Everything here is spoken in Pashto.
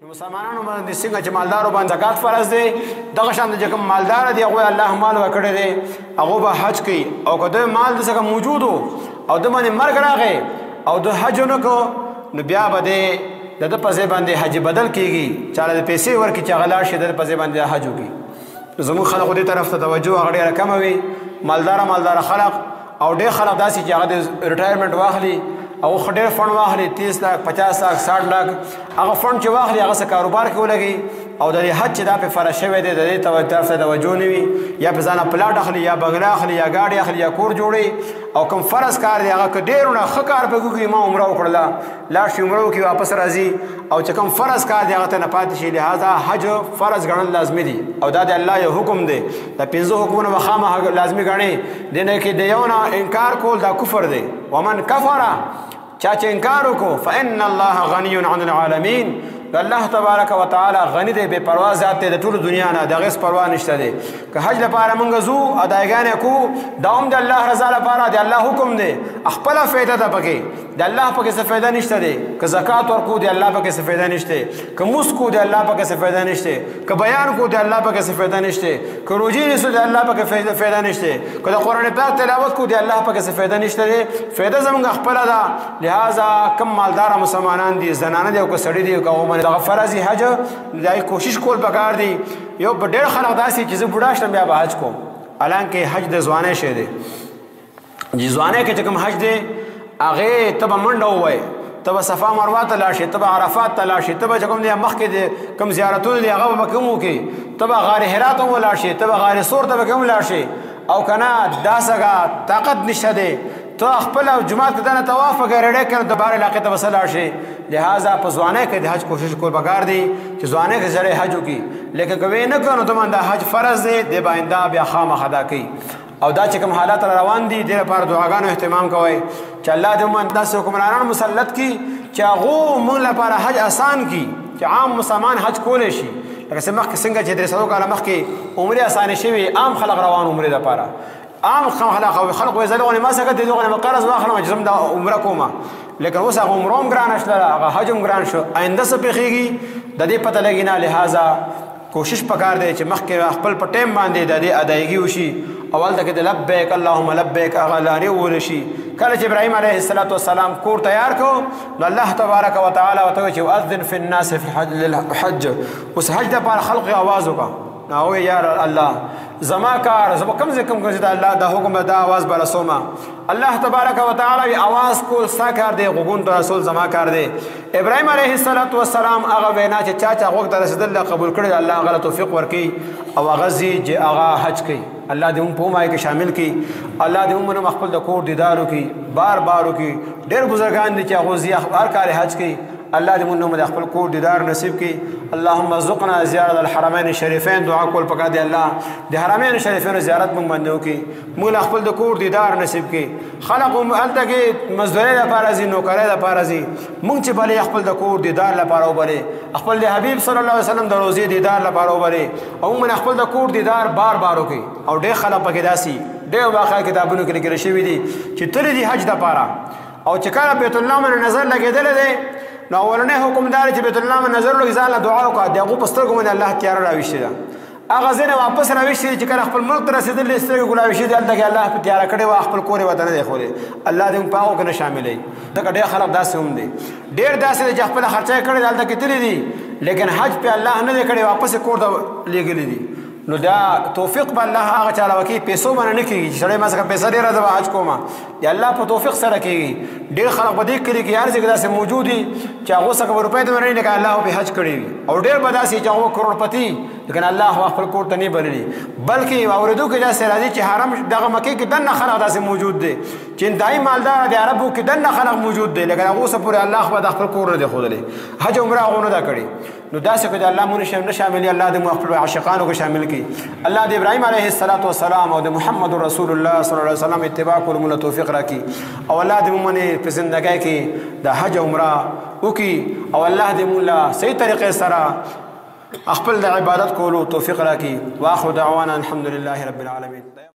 نو مسلمانانو باندې څنګه چې مالدارو باندې زکات فرض دی، دغه شان چې کوم مالدار دی هغه الله مال ورکړی دی، هغه به حج کوي. او که د مال د څخه موجود او د باندې مرګ راغی او د حج نه کو، نو بیا به دی د ده په ځای باندې حج بدل کېږي، چاله د پیسې ورکړي چې هغه لاړ شي د ده په ځای باندې حج وکړي. زموږ خلکو دې طرف ته توجه هغه ډېره کمه وي، مالداره خلک او ډېر خلک داسې چې هغه د retirement واخلي او خو ډېر fund واخلي، 30 لاک، 50 لاک، 60 لاک، هغه fund چې واخلي هغه څه کاروبار کې ولګي. او د دې حج چې دا پې فرض شوی دی د دې طرف ته توجه نه وي، یا په ځانه پلاټ اخلي، یا بنګله اخلي، یا ګاډي اخلي، یا کور جوړي. او کوم فرض کار دی هغه که ډېرونه ښه کار پې وکړي، ما عمره وکړله، لاړ شي عمره وکړي واپس راځي، او چې کوم فرض کار دی هغه ته نه پاتې شي. لهذا حج فرض ګڼل لازمي دي، او دا د الله یو حکم دی. د پنځو حکمونو به خامخا لازمي ګڼي، دې نه کې د یو نه انکار کول دا کفر دی. ومن کفر، چا چې انکار وکړو، فإن الله غني عن العالمین، الله تبارک وتعالی غنی دی، بې پروا ذات دی، د ټولو دنیا نه د هغې هېڅ پروا نشته دی. که حج لپاره موږ ځو ادایګانې کوو، دا هم د الله رضا لپاره د الله حکم دی، خپله فایده ده پکې، د الله پکې څه فایده نشته دی. که زکات ورکو د الله پکې څه فایده نشته، که موس کو د الله پکې څه فایده نشته، که بیان کو د الله پکې څه فایده نشته، که روژې نیسو د الله پکې فایده نشته، که د قرآن پاک تلاوت کو د الله پکې څه فایده نشته دی. فایده زموږ خپله ده. لهذا کم مالداره مسلمانان دي، زنانه دي او که سړي دي، او که هغه باندې دغه فرض حج د هغې کوشش کول پکار دی. یو په ډېر خلک داسې چې زه بوډا شم بیا به حج کوم، حالانکه حج د ځوانۍ شی دی. چې ځوانۍ کې چې کوم حج دی هغې ته به منډه ووایې، ته به صفا مروه ته لاړ شې، ته به عرفات ته لاړ شې، ته به چې کوم دی مخکې دی کوم زیارتونه دي هغه به پکې هم وکړې، ته به غار حرا ته هم ولاړ شې، ته به غار ثور ته پکې هم لاړ شې. او که نه دا څنګه طاقت نشته دی، ته خپله جومات ته دننه طواف وکړې، رېړی کړې، د بهر علاقې ته به څه لاړ شې. لهذا په ځوانۍ کې د حج کوشش کول پکار دی چې ځوانۍ کې سړی حج وکړي، لیکن که ویې نه کړو نو ته باندې حج فرض دی، دی به آینده بیا خامخا ادا کوي. او دا چې کوم حالات را روان دي، دې لپاره دعاګانو اهتمام کوئ چې الله دې موږ داسې حکمرانان مسلط کړي چې هغو موږ لپاره حج اسان کړي، چې عام مسلمان حج کولی شي. لکه څه مخکې څنګه چې 300 کاله مخکې عمرې اسانې شوې، عام خلک روان عمرې لپاره، عام خلک خلک وایي زه لغونې ما څه کتې دغونې به قرض واخلم چې زه هم دا عمره کوم، لیکن اوس هغه عمره هم ګرانه شوله، هغه حج هم ګران شو، آینده څه پېښېږي د دې پته لګي نه. لهذا کوشش پکار دی چې مخکې خپل په ټایم باندې د دې ادایګي وشي، او هلته کې د لبیک اللهم لبیک هغه لارې وویل شي. کله چې ابراهیم علیه الصلاة والسلام کور تیار کړو، نو الله تبارک وتعالی ورته وویل چې وأذن فی الناس فی الحج، اوس حج دپاره خلق آواز وکړه. نو هغه وویل یا الله زما کار، زه به کوم ځای کوم ځای د الله د حکم دا آواز به رسومه. الله تبارک وتعالی وی آواز کول ستا کار دی، غوږونو ته رسول زما کار دی. ابراهیم علیه الصلاة والسلام هغه وینا چې چا چا غوږ ته رسېدل قبول کړی، الله هغه له توفیق ورکوي او هغه ځي چې هغه حج کوي. الله دې موږ په همایه کې شامل کړي، الله دې موږ هم خپل د کور دیدار وکړي، بار بار وکړي. ډېر بزرګان دي چې هغه ځي هر کال حج کوي. الله دې موږ هم د خپل کور دیدار نصیب کړي. اللهم ارزقنا زیارت الحرمین الشریفین، دعا کول پکار دی الله د حرمین الشریفین زیارت موږ باندې وکړي، موږ له خپل د کور دیدار نصیب کړي. خلق هم هلته کې مزدورۍ لپاره ځي، نوکرۍ لپاره ځي، موږ چې بلې خپل د کور دیدار لپاره وبلې، خپل د حبیب صلی الله علیه وسلم د روزې دیدار لپاره وبلې، او موږ خپل د کور دیدار بار بار وکړي. او ډېر خلک پکې داسې ډېر واقعه کتابونو کې لیکل شوي دي چې تللي دي حج دپاره، او چې کله بیت الله باندې نظر لګېدلی دی، نو اولنی حکم دا دی چې بیت الله باندې نظر ولګوي، ځان له دعا وکړه، د هغو په سترګو باندې الله تیاره راویستې ده. هغه ځای نه واپس راویستې دي چې کله خپل ملک ته رسېدلی، سترګې ګلاوي شوي دي، هلته کې الله په تیاره کړې وه، خپل کور یې ورته نه دی ښودلی. الله دې موږ په هغو کې نه شاملوي. ځکه ډېر خلک داسې هم دي، ډېر داسې دي چې خپله خرچه یې کړې ده، هلته کې تللي دي، لیکن حج پې الله نه دی کړی، واپس یې کور ته لېږلي دي. نو دا توفیق به الله هغه چا له ورکوي، پیسو باندې نه کېږي چې سړی ما څخه پیسه ډېره زه به حج کوم، د الله په توفیق سره کېږي. ډېر خلک په دې کلي کې هر ځای کې داسې موجود دي چې هغو څخه به روپۍ دومره نه لکه الله به حج کړی وي، او ډېر به داسې چې هغو کروړپتي، لیکن الله خو خپل کور ته نه بللي. بلکې اورېدو کې داسې راځي چې حرم دغه مکې کې دننه خلک داسې موجود دي چې انتهایي مالدار دي، عربو کې دننه خلک موجود دي، لیکن هغو څخه پورې الله خو د خپل کور نه دی ښودلی، حج عمره هغو نه ده کړې. نو داسې که د الله مونږ نه شاملي، الله دې موږ خپل عاشقانو کې شامل کړي. الله دې ابراهیم علیه الصلاة والسلام او د محمد رسول الله صلی الله علیه وسلم اتباع کولو موږ له توفیق راکړي، او الله دې موږ په زندګۍ کې د حج عمره وکړي، او الله دې موږ له صحیح طریقې سره خپل د عبادت کولو توفیق راکړي. واخر دعوانا الحمد لله رب العالمین.